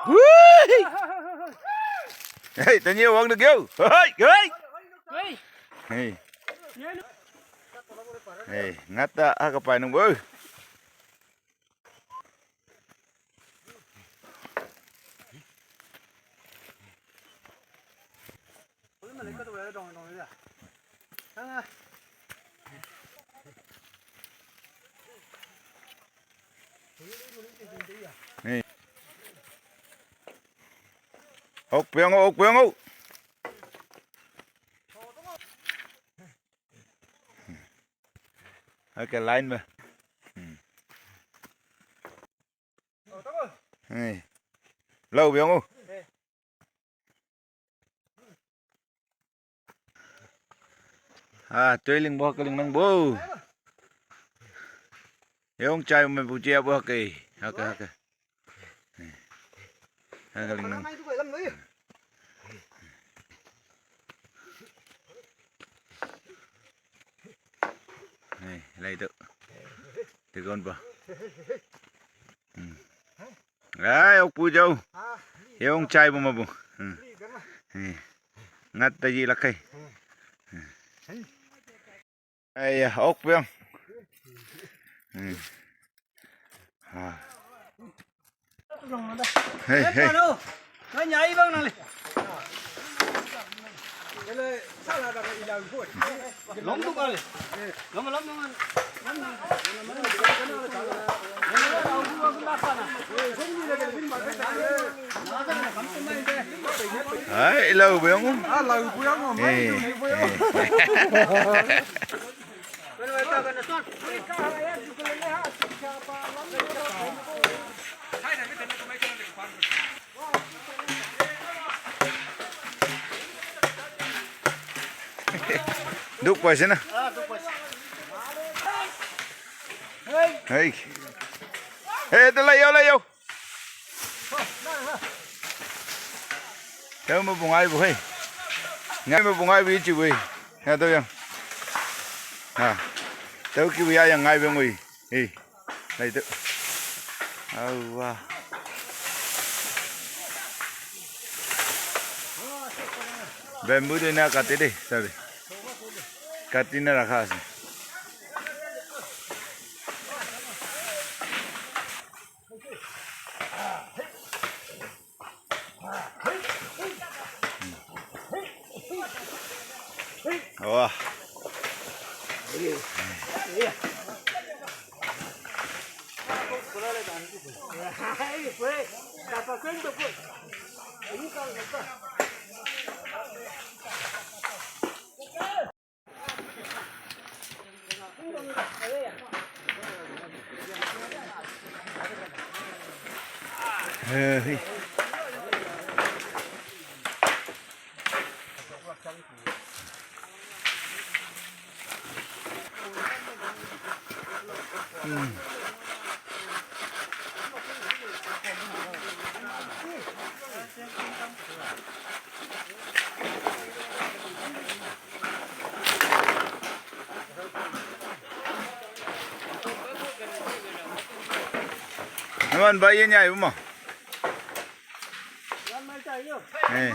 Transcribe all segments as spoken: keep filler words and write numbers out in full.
Wih. Hei, tanya uang dek yo. Hei, hei. Hei. Hei. Hei, ngata aka pai nung bo. Hei. Ok piang, ok piang, ok. Aka line ma. Hmm. Hei. Lau biang u. Ah, tuiling bo, kaling nang bo. Yong chai me bu chia bo ke. Haka, haka. Haka ling nang. Hei, lai tu. Tegon ba. Hmm. Ai, ok pu jau. Yong chai bu ma bu. Hmm. Hei. Ngat ta ji lakai. Ai ya, ok piang. Hmm. Ha. Hei, hei. Hai, lau biang. Ah, lau biang. Hei. Duk pa sina. Hei. Hei, ta lai yo, lai yo. Tau ma bu ngai bu hei. Ngai ma bu ngai bu ichi bu hei. Ya tau yang. Ha. Tau ki bu ya yang ngai bu ngui. Hei. Lai tu. Au wa. Bamboo tu na kati de, sabi. Kati na rakha ase. Wah. Naman ba yan niya, uma? Eh.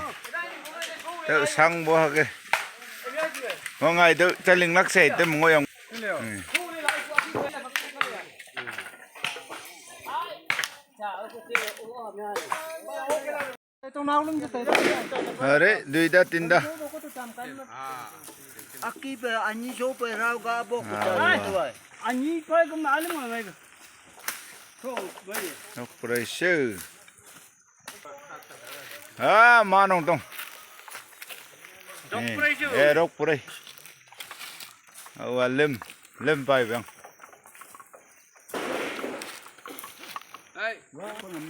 Tau sang bo hake. Mo ngai tau chaling lak sei te mo ngoyong. Hmm. Are, duita tinta. Aki pe anyi jo pe rao ga bo ku ta. Anyi pe ga ma alim ma mai ga. Nok prai se. Ah, manong tong. Dok prai se. Eh, dok prai. Awa lem, lem pai bang.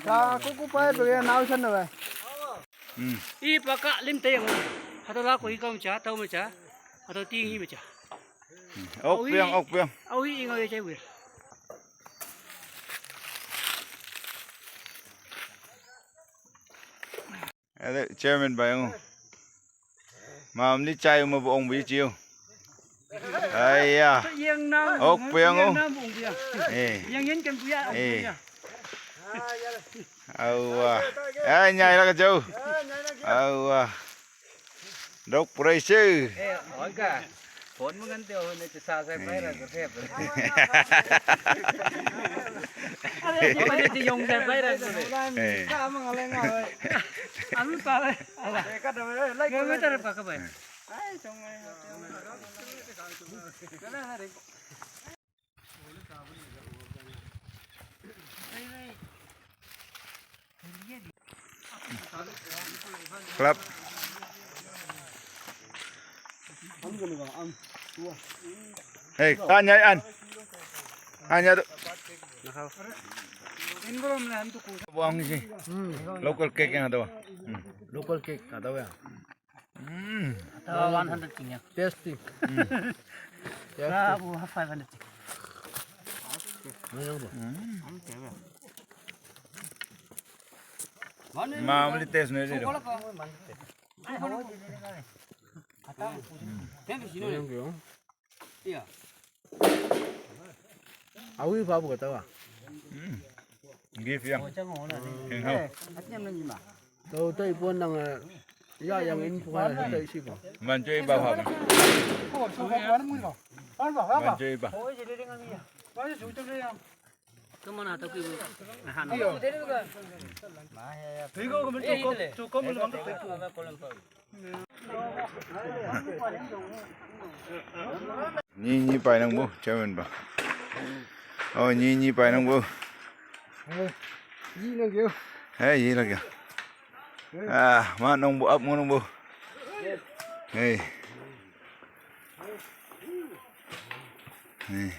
Sa ku ku pai pe nau san na bai. Hmm. I pa ka lim te yang. Hato la ko i ka ma cha, tau ma cha. Hato ti ngi ma cha. Hmm. Ok piang, ok piang. Au i ngau ye chai wir. Ade chairman bai ang. Mam li chai ma bu ong bi chiu. Ai ya. Yang na. Ok piang o. Yang na bu ong bi ya. Eh. Yang yen kan bu ya. Eh. Awa. Ai, nyai la ka jau. Awa. Dok pura isu. Eh, oka. Phone mo kan te o ne sa sa pai ra ko te. Are, ko ne ti yong sa pai ra ko te. Eh. Ka mang ale nga. Ami pa. Ala. Ka da lai ko. Ngai tar pa ka bai. Ai, song ai. Club. Hey, an nyai an. An nyai tu. Buang si. Local cake yang ada. Hmm. Local cake ada ya. Hmm. Atau one hundred cing ya. Tasty. Hmm. Tasty. Nah, buah five hundred cing. Hmm. Mamuli taste ni deh. Awi babu kata wa. Hmm. Give yang. Yang hau. Tau tai pun nang, eh, ya yang in pun ada isi pun. Mancoi ba hau. Mancoi ba. Ni ni pai nang bu, chairman ba. Oh, ni ni pai nang bu. Yi nang kyo. Hey, yi lagi. Ah, ma nang bu ap nang bu. Hey. Hey.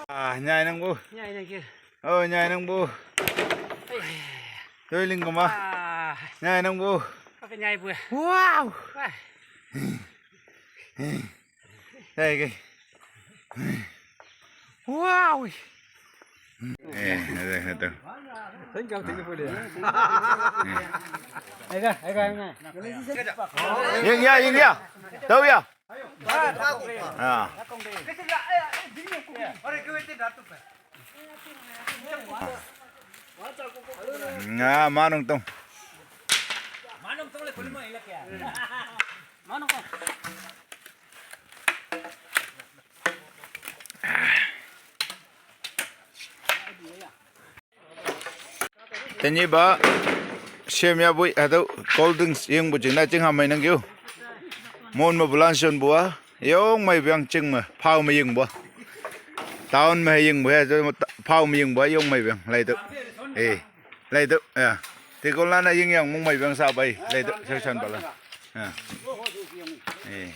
Ah, nyai nang bu. Nyai nang kyo. Oh, nyai nang bu. Hey. Toi ling kama. Ah. Nyai nang bu. Apa nyai bu? Wow. Wah. Hey, okay. Wow. Eh, ada, ada. Thank you, thank you for that. Ega, ega, ega. Yang ya, yang ya. Tahu ya? Ah. Nga manung tong. Manung tong le kulima ilak ya. Manung tong. Tanyi ba, semya bui, hatau cold drinks ying bu jing na jing hamai nang kyo. Mon ma bulan shon bua, yong mai biang jing ma, pau ma ying bua. Town ma ying bua, ya, pau ma ying bua, yong mai biang, lai tu. Eh, lai tu, ya. Ti kon la na ying yang mong mai biang sa bai, lai tu, shau shan bala. Ah. Eh.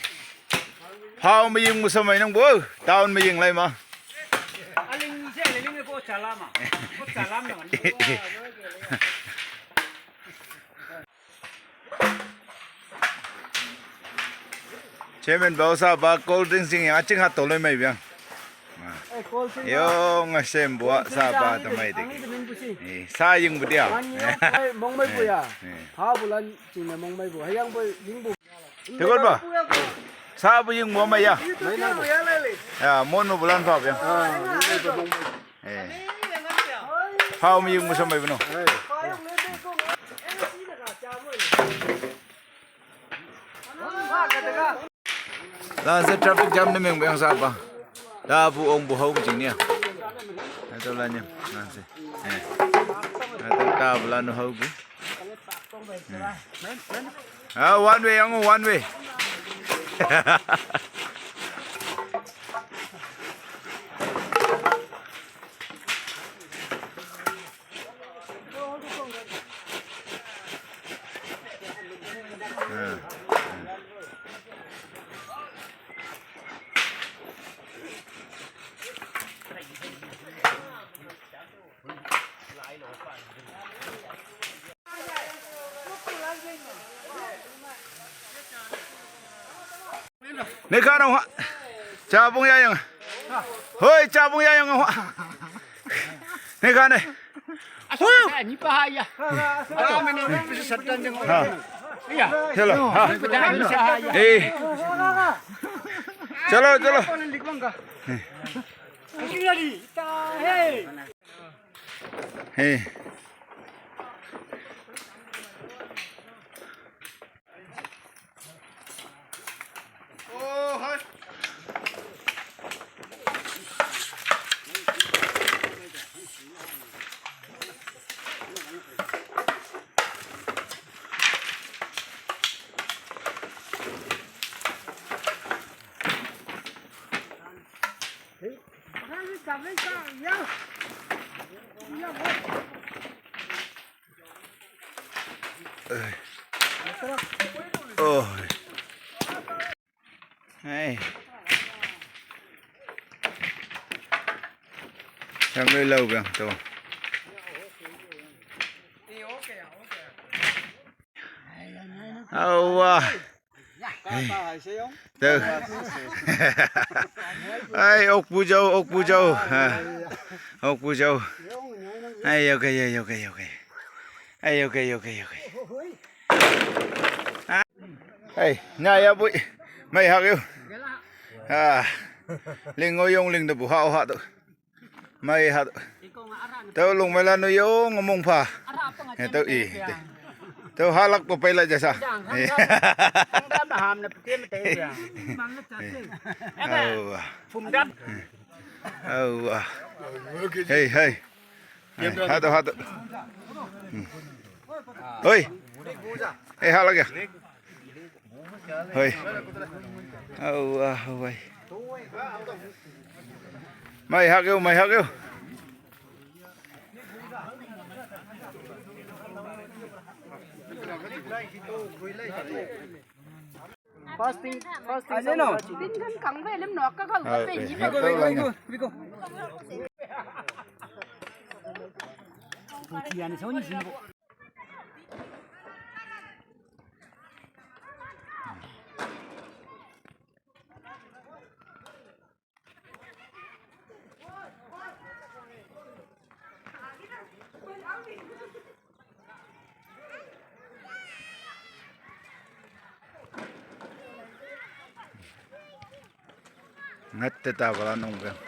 Pau ma ying mu samai nang bu, town ma ying lai ma. Aling se, aling ko chalam ma. Ko chalam na. Chairman bau sa ba cold drink sing yang aching hat toloi mai biang. Yo nga sem bua sa ba ta mai de. Eh, sa ying bu dia. Mong mai bu ya. Eh. Ha bulan Ching na mong mai bu. Hayang bu, ying bu. Tegol ba? Sa bu ying bu mai ya. Mai na bu. Ya, mon mo bulan pa ya. Ah, ying bu mong mai. Eh. Pau mi ying bu sa mai bu no. Eh. Lan se traffic jam ne meng beng sa ba. Da bu ong bu hau bu jing nia. Ato la nyam. Lan se. Eh. Ato da bu la no hau bu. Hmm. Ah, one way, ang one way. Hmm. Hmm. Ni kha nong ha. Cha bung ya yang. Hoi, cha bung ya yang ha. Ni kha ni. Ni pa ha ya. Ha. Chalo. Ha. Eh. Chalo, chalo. Hey. Ôi. Hey. Sao người lâu vậy? Tôi. Awa. Hey. Tuh. Hey, ok bu jauh, ok bu jauh. Ha. Ok bu jauh. Hey, okay, hey, okay, okay. Hey, okay, okay, okay. Hey, nya ya bui. Mai hak yu. Ha. Ling ngoyong ling de bu ha ha tu. Mai ha tu. Tau lung mai la nu yong mong pha. He tau i. Tau ha lak pa pai la jasa. Awa. Awa. Hey, hey. Hey, ha tu, ha tu. Oi. Hey, ha lak ya. Hoi. Au, ah, hoi. Mai hak yu, mai hak yu. Fasting, fasting. Ano, no? Din kan kang ve lim nok ka kal ve ni. Hak yu, hak yu. Ngat te ta bala nong beng.